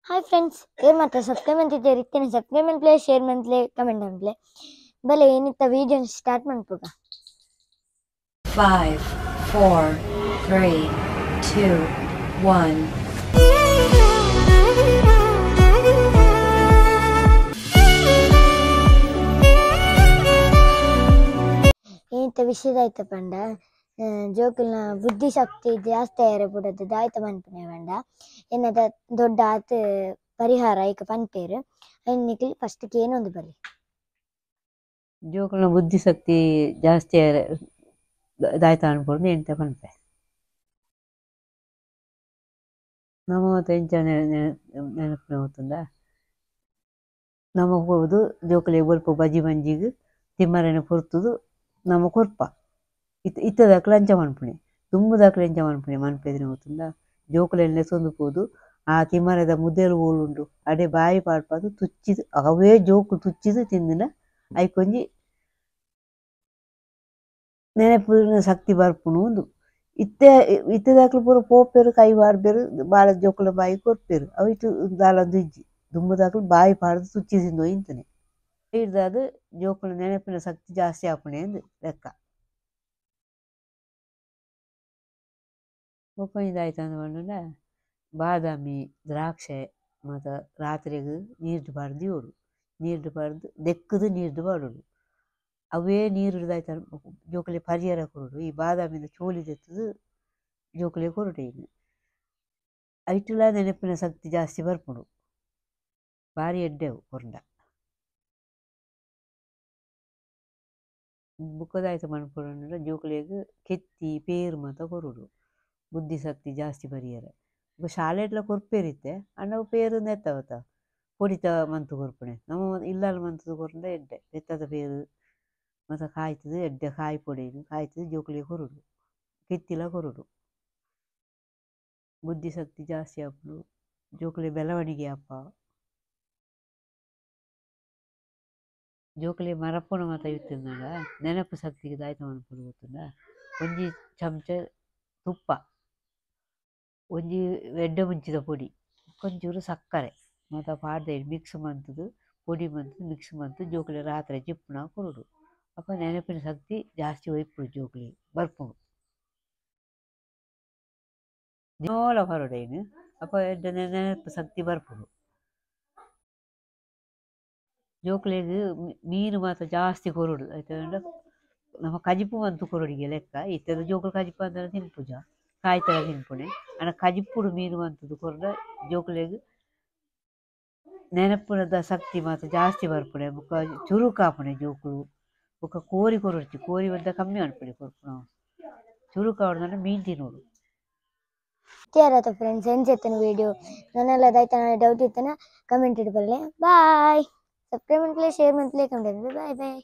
Hi friends, ಏರ್ ಮಾತ್ರ subscribe ಅಂತಿದ್ದೀರಿ ಇತ್ತೇನೆ subscribe ಅಂತಲೇ ಶೇರ್ ಮಂತ್ಲೆ ಕಮೆಂಟ್ ಅಂತಲೇ ಬಲೆ ಏನಿತ್ತ ವಿಡಿಯೋ ಸ್ಟಾರ್ಟ್ ಮಾಡ್ಪೋಗ. 5 4 3 2 1. ಏನಿತ್ತ ವಿಷಯದಾಯ್ತ ಪಂಡ ಜೋಕುಲ್ನ ಬುದ್ಧಿಶಕ್ತಿ ಜಾಸ್ತಿ ಆಯರೆ ಬುಡದು ದಾಯ್ತ ಮನ್ಪುನೆ ಪಂಡ ಎನ್ನದ ದೊಡ್ಡ ಆತ್ ಪರಿಹಾರ ಐಕ ಪನ್ಪೇರು ಐನ್ ನಿಕ್ಲ್ ಫಸ್ಟ್ ಏನೊಂದು ಬಲಿ ಜೋಕುಲ್ನ ಬುದ್ಧಿಶಕ್ತಿ ಜಾಸ್ತಿ ಆಯರೆ ದಾಯ್ತ ಅನ್ಪುರ್ದು ಎಂತ ಪನ್ಪೆ ನಮ ಎಂಚ ನೆನಪು ಹೋತುಂಡ ನಮ ಹೋದು ಜೋಕುಲೆ ಬೊಲ್ಪ ಬಜಿ ಬಂಜಿಗ್ ತಿಮ್ಮರನೆ ಪೊರ್ತುದು ನಮ ಕೊರ್ಪ ಇತ್ತದಾಕ್ಲ ಅಂಚ ಮನ್ಪುಣೆ ದುಂಬುದಾಕ್ಲ ಎಂಚ ಮನ್ಪುಣೆ ಮನ್ಪೆದಿನ ಗೊತ್ತುಂಡ ಜೋಕುಲೆನ್ ಲೆಸೊಂದು ಪೋದು ಆ ತಿಮ್ಮರದ ಮುದ್ದೆಲು ಓಲುಂಡು ಅಡೆ ಬಾಯಿ ಪಾಡ್ಪಾದು ತುಚ್ಚಿದ್ ಅವೇ ಜೋಕುಲು ತುಚ್ಚಿದ್ ತಿಂದಿನ ಐಕೊಂಜಿ ನೆನಪಿನ ಶಕ್ತಿ ಬರ್ಪುಂಡು ಉಂದು ಇತ್ತೆ ಇತ್ತದಾಕ್ಲು ಪೂರ ಪೋಪೆರು ಕೈ ಪಾಡ್ಪೆರು ಬಾಳ ಜೋಕುಲ ಬಾಯಿ ಕೊರ್ಪೆರು ಅವು ಇಟ್ಟು ದಾಲೊಂದು ಇಜ್ಜಿ ದುಂಬುದಾಕ್ಲು ಬಾಯಿ ಪಾಡ್ದು ತುಚ್ಚಿ ತಿಂದು ಇಂತನೆ ಇಡ್ದಾದ್ ಜೋಕುಲ ನೆನಪಿನ ಶಕ್ತಿ ಜಾಸ್ತಿ ಆಪುಣೆ ಅಂದ್ ಲೆಕ್ಕ. ಬೊಕ್ಕ ದಾಯ್ತಂದ್ ಪಂಡುಂಡ ಬಾದಾಮಿ ದ್ರಾಕ್ಷೆ ಮಾತ ರಾತ್ರೆಗ್ ನೀರ್ಡ್ ಪಾಡ್ದ್ ದೀವೊಡು ನೀರ್ಡ್ ಪಾಡ್ದ್ ದೆಕ್ಕುದು ನೀರ್ಡ್ ಪಾಡೊಡು ಅವೇ ನೀರುಡು ದಾಯ್ತ ಜೋಕುಲೆ ಪರಿಯರ ಕೊರೊಡು ಈ ಬಾದಾಮಿದ ಚೋಲಿ ದೆತ್ತುದು ಜೋಕುಲೆ ಕೊರೊಡು ಐನ್ ಐಟುಲ ನೆನಪಿನ ಶಕ್ತಿ ಜಾಸ್ತಿ ಬರ್ಪುಂಡು ಬಾರಿ ಎಡ್ಡೆ ಅವು ಕೊರ್ಂಡ. ಬೊಕ್ಕ ದಾಯ್ತ ಮನ್ಪೊಡು ಪಂಡ ಜೋಕುಲೆಗ್ ಕೆತ್ತಿ ಪೇರ್ ಮಾತ ಕೊರೊಡು ಬುದ್ಧಿಶಕ್ತಿ ಜಾಸ್ತಿ ಬರಿಯರೆ ಬೊಕ್ಕ ಶಾಲೆಡ್ಲ ಕೊರ್ಪೆರ್ ಇತ್ತೆ ಆಂಡ ಅವು ಪೇರ್ ನೆತ್ತವತ ಪೊಡಿತ ಮಂತ್ ಕೊರ್ಪುನೆ ನಮ ಇಲ್ಲಲ್ ಮಂತುದು ಕೊರ್ಂಡ ಎಡ್ಡೆ ಪೆತ್ತದ ಪೇರ್ ಮಾತ ಕಾಯ್ತುದು ಎಡ್ಡೆ ಕಾಯಿ ಪೊಡಿನ್ ಕಾಯ್ತುದು ಜೋಕುಲೆಗ್ ಕೊರೊಡು ಕೆತ್ತಿಲ ಕೊರೊಡು ಬುದ್ಧಿಶಕ್ತಿ ಜಾಸ್ತಿ ಆಪುಂಡು ಜೋಕುಲೆ ಬೆಳವಣಿಗೆ ಆಪ ಜೋಕುಲೆ ಮರಪುನ ಮಾತ ಇತ್ತುಂಡ ನೆನಪು ಶಕ್ತಿಗ್ ದಾಯ್ತ ಮನ್ಪೊಡು ಗೊತ್ತುಂಡ ಒಂಜಿ ಚಮಚ ತುಪ್ಪ ಒಂಜಿ ಎಡ್ಡೆ ಮುಂಚಿದ ಪೊಡಿ ಒಂಚೂರು ಸಕ್ಕರೆ ಮಾತ ಪಾಡ್ದ್ ಮಿಕ್ಸ್ ಮಂತುದು ಪೊಡಿ ಮಂತುದು ಮಿಕ್ಸ್ ಮಂತುದು ಜೋಕುಲೆ ರಾತ್ರೆ ಜೆಪ್ಪುನ ಕೊರೊಡು ಅಪ ನೆನಪಿನ ಶಕ್ತಿ ಜಾಸ್ತಿ ಒಯ್ಪುಂಡು ಜೋಕುಲೆಗ್ ಬರ್ಪುಂಡು ದಿನೋಲ ಕೊರೊಡು ಐನ್ ಅಪ ಎಡ್ಡೆ ನೆನಪು ಶಕ್ತಿ ಬರ್ಪುಂಡು. ಜೋಕುಲೆಗ್ ಮೀನು ಮಾತ ಜಾಸ್ತಿ ಕೊರೊಡು ಐತ ಪಂಡ ನಮ ಕಜಿಪು ಮಂತು ಕೊರೊಡಿಗೆ ಲೆಕ್ಕ ಇತ್ತೆದ ಜೋಕುಲು ಕಜಿಪು ಅಂದ್ರ ತಿನ್ಪುಜ ಕಾಯ್ತಲ ತಿನ್ಪುನೆ ಆಂಡ ಕಜಿಪುಡು ಮೀನು ಮಂತುದು ಕೊರ್ಂಡ ಜೋಕುಲೆಗ್ ನೆನಪುನದ ಶಕ್ತಿ ಮಾತ ಜಾಸ್ತಿ ಬರ್ಪುನೆ ಬೊಕ್ಕ ಚುರುಕಾಪುನೆ ಜೋಕುಲು ಬೊಕ್ಕ ಕೋರಿ ಕೊರೊಡ್ಚಿ ಕೋರಿ ಒಂತೆ ಕಮ್ಮಿ ಮನ್ಪುನೆ ಕೊರ್ಪುನವು ಚುರುಕಾವೊಡು ಮೀನು ತಿನೊಡು. ಫ್ರೆಂಡ್ಸ್ ಎಂಚ ವಿಡಿಯೋ ನನ್ನೆಲ್ಲ ದಾಯ್ತ ಡೌಟ್ ಇತ್ತನ ಕಮೆಂಟ್ ಇಡ್ಬಲ್ಲೆ. ಬಾಯ್. ಸಬ್ಸ್ಕ್ರೈಬ್ ಮಂತ್ಲೆ ಶೇರ್ ಮಂತ್ಲೆ ಕಮೆಂಟ್ ಬಾಯ್ ಬಾಯ್.